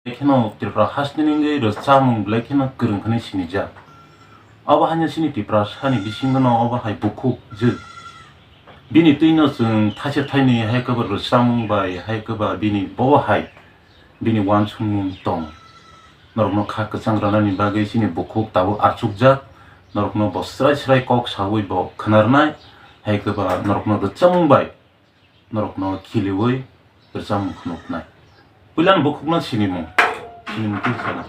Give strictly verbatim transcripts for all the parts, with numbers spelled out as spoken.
Kheno Tripura hasteni wngwi rwchapmung belai kheno kwrwng hwnwi sinijak. Obo haino chini Tiprasani bisingono obo hai bukhuk jwk. Bini twino chwng thaisa thainwi hai kwbangma rwchapmung bai hai kwbangma bini bobo hai bini uansukmung tong. Norokno kha kwchang rwnani bagwi chini bukhuk tabuk achukjak. Norokno bo srai srai kok saui bo khwnarnai. Hai kwbangma norokno rwchapmung bai norokno khiliui rwchapmung phunuknai. Puilano bukhukno sinimung, sinimung twi sana.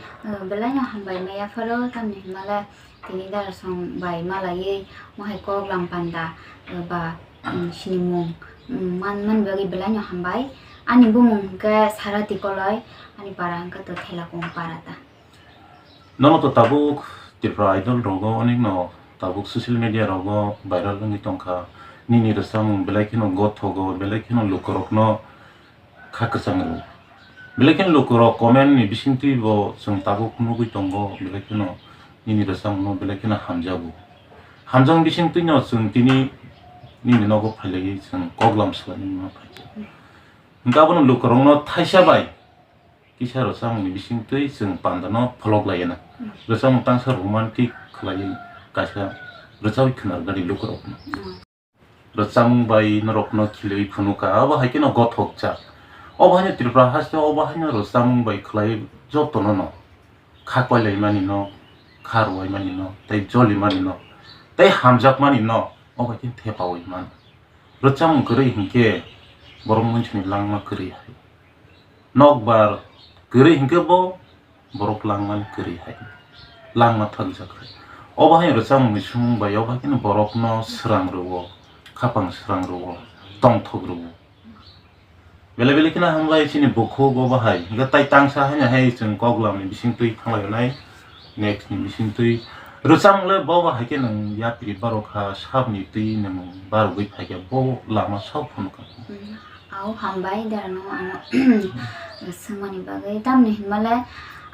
Belai no hambai maya pharo, tamni hwnmale tini darasong bai malaiwi mohai kok lam panda, eh, ba, mm, sinimung, mm, man, man bagwi belai no hambai. Ani bumung hwnkhe Sarati Koloi, ani para hwnkhe to Thelakung para ta. Nono to tabuk Tripura Idol rogo, onek no tabuk social media rogo viral wngwi tongkha. Nini rwchapmung belai kheno gothogo, belai kheno lukurokno kha kwchang rwo. Belai kheno lukurok comment ni bisingtwi bo chwng tabuk nugwi tongo, belai kheno nini rwchapmungno belai kheno hamjago. Hamjakni bisingtwino chwng tini nini nogo phailaiwi chwng koklam swlainani phaikha. Hwnkhe abono lukurokno thaisa bai kisa rwchapmungni bisingtwi chwng pandano pholok laiya na. Rwchapmung tangsa romantic khlaiwi kaisa rwchapwi khwnarwknani lukurokno. Rwchapmung bai norokno khiliui phunukha, abo hai kheno gothokjak. Obo haino Tripura haste obo haino rwchapmung bai khlai jotono no kha koilaimani no, kha rwaimanino, tei jolimanino, tei hamjakmanino, obo hai khe thepaui mano. Rwchapmung kwrwi hinkhe borok munsuni langma kwrwi hai. Nokbar kwrwi hinkhe bo borok langmani kwrwi hai. Langma thakjak hai. Obo hai rwchapmungni sumung bai obo hai kheno borokno srang rwo, khapang srang rwo, tongthok rwo. Belai belai kheno hambai chini bukhuk obo hai. Hinkhe tai tangsa haino hai chwng koklamni bisingtwi thanglai nai. Next ni bisingtwi rwchapmung le bobo hai khe nwng yapri barokha sabni twi nwng barogwi phaikha bo lama sok phunukha. Mm, au hambai darano ano swngmani bagwi. Tamni hinmale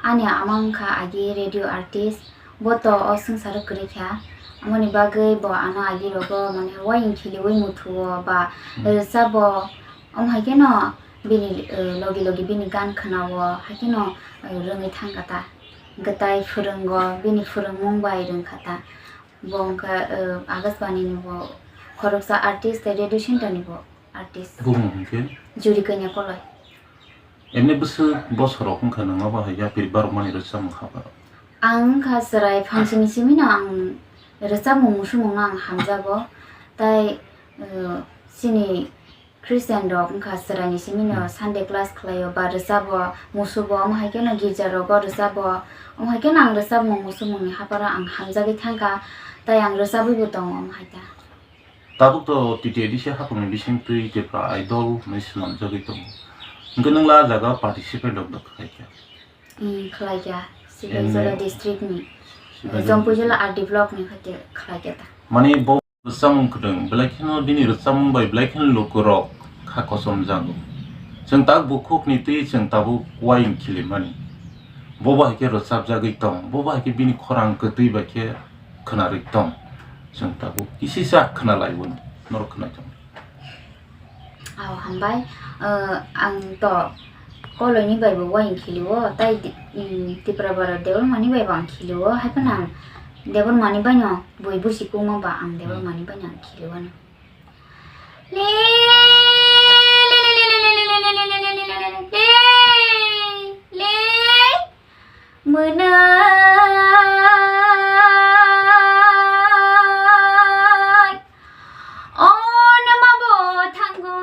ani ama wngkha agi radio artist, bo to o swngcharo kwrwi kha. Amoni bagwi bo ano agi rogo mane waying khiliui muthuo ba rwchabo. Omo hai kheno bini, eh, logi logi bini gan khwnao, hai kheno, eh, rwngwi thangkha ta. Hwnkhe tai phwrwngo, bini phwrwngmung bai rwngkha ta. Bo wngkha, eh, Akashbani ni bo khoroksa artist tei radio center ni bo artist. Bumung hwnkhe? Juri Kanya Koloi. Emni bwswk bosorok wngkha nwng obo hai yapri barokmani rwchapmung haparo? Ang wngkha chwrai phangsini simino ang rwchapmung musumungno ang hamjago. Tai, eh, chini Christian rok wngkha chwraini simino Sunday class khlaio ba rwchabo, musubo, omo hai kheno girja rogo rwchabo, omo hai kheno ang rwchapmung musumungni haparo ang hamjagwi thangkha, tai ang rwchabwibo tongo omo hai ta. Tabuk to T T A D C haphangni bisingtwi Tripura Idol hwnwi swnamjagwi tongo. Hwnkhe nwng la jaga participate rok da khlaikha? Hmm, khlaikha. Sibaijala district ni. Sibaijala Jampuijala district. R D block ni khaite khlaikha ta. Mani bo Rwchapmung kwrwng, belai kheno bini rwchapmung bai belai kheno lukurok kha kochomjago. Chwng tak bukhukni twi chwng tabuk uaying khilimani. Bo bai khe rwchapjagwi tong, bo bai khe bini khorang kwtwi bai khe khwnarwi tong. Chwng tabuk kisisa khwnalaiwi norok khwnai tong. Ao hambai, eh, ang to Koloini bai bo uaying khilio, tai di-, mm, Tipra Bara Debbarmani bai bo ang khilio, hai phano ang Debbarmani bai no bui busi kungma ba ang Debbarmani bai no ang khilio ano. Le, le, le, mwnai. O nwma bo thango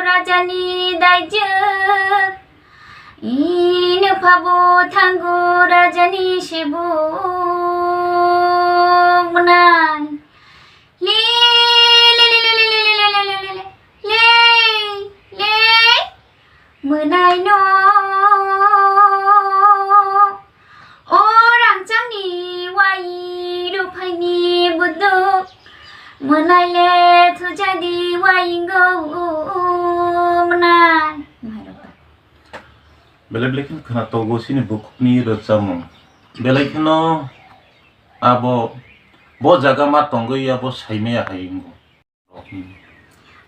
rajani daijwk, i nwpha bo thango rajani sebuk mwnai. Le, le, le, mwnai no. O rangchakni wai ruphaini buduk, mwnai le thujadi waingo mwnai. Belai belai kheno khwna togo chini bukhukni rwchapmung. Belai kheno abo bo jaga ma tongwi abo saimaya hai wngo. Hmm.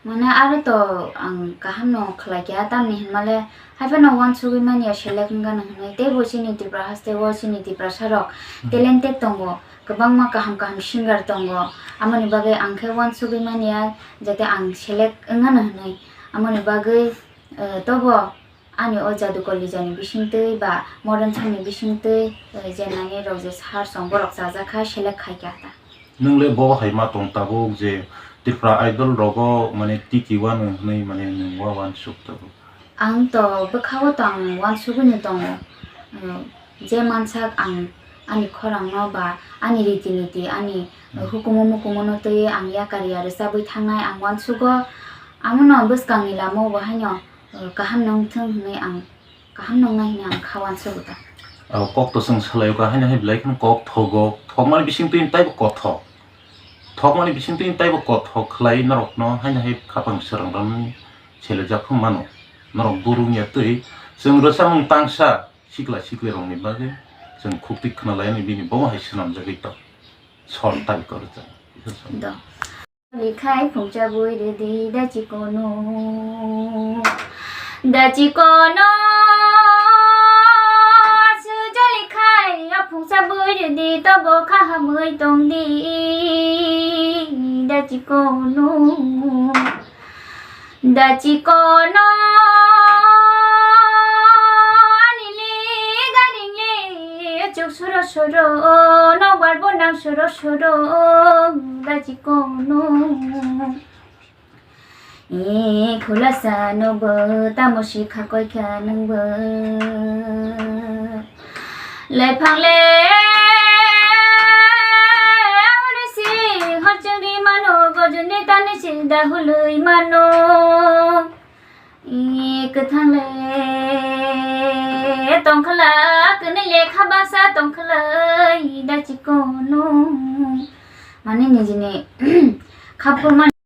Mane aro to ang kaham no khlai kha, tamni hinmale hai phano wansugwi manya select wngano hwnwi. Teibo chini Tripura haste o chini Tiprasa rok talented tongo, kwbangma kaham kaham singer tongo, amoni bagwi ang khe wansugwi manya jate ang select wngano hwnwi. Amoni bagwi, eh, tobo ani o Jadukor Lijani bisingtwi ba modern song ni bisingtwi, eh, je nani rok je sar song borok chajak kha select khai kha ta. Nwng le bo hai ma tong tabuk je Tripura Idol rogo mane tiki wano hwnwi mane nwng wa wansuk tabuk? Ang to bwkha o to ang wansugwi no tongo. Eh, je mansak ang ani khorang no ba ani riti niti ani, hmm, hukumu mukumu no twi ang yakar ya rwchabwi thangnai ang wansugo. Amono bwskang ni lama o bo haino, eh, kaham no wngthung hwnwi ang kaham no wngnai hwnwi ang kha wansugo ta. O kok to chwng salaio ka haino hai belai kheno kok thogo. Thokmani bisingtwi taibo kothok. Thokmani bisingtwi taibo kothok khlai norokno haino hai khapang swrwng rwmani selejak phung mano. Norok buru wngya twi chwng rwchapmung tangsa sikla sikli rokni bagwi chwng khukti khwnalaini bini bomo hai swnamjagwi tong. Sor tai kwrwchap. Do. Likhai phungcha bui rwdi da chikono. Da chikono. Suja likhai a phungcha bui rwdi tobo kha hamwi tongdi. Da chikono. Da chikono ani le garing le chuk suro suro nokbar bo nang suro suro da chikono. E khulasa no bo tamo si khakoi kha nang bo. Lephang le uri si hor chwngri mano, gojuni tani si da hului mano. I kwthang le tongkhala, kwnwi le kha baksa tongkhala, i da chikono. Mane nijini khapurma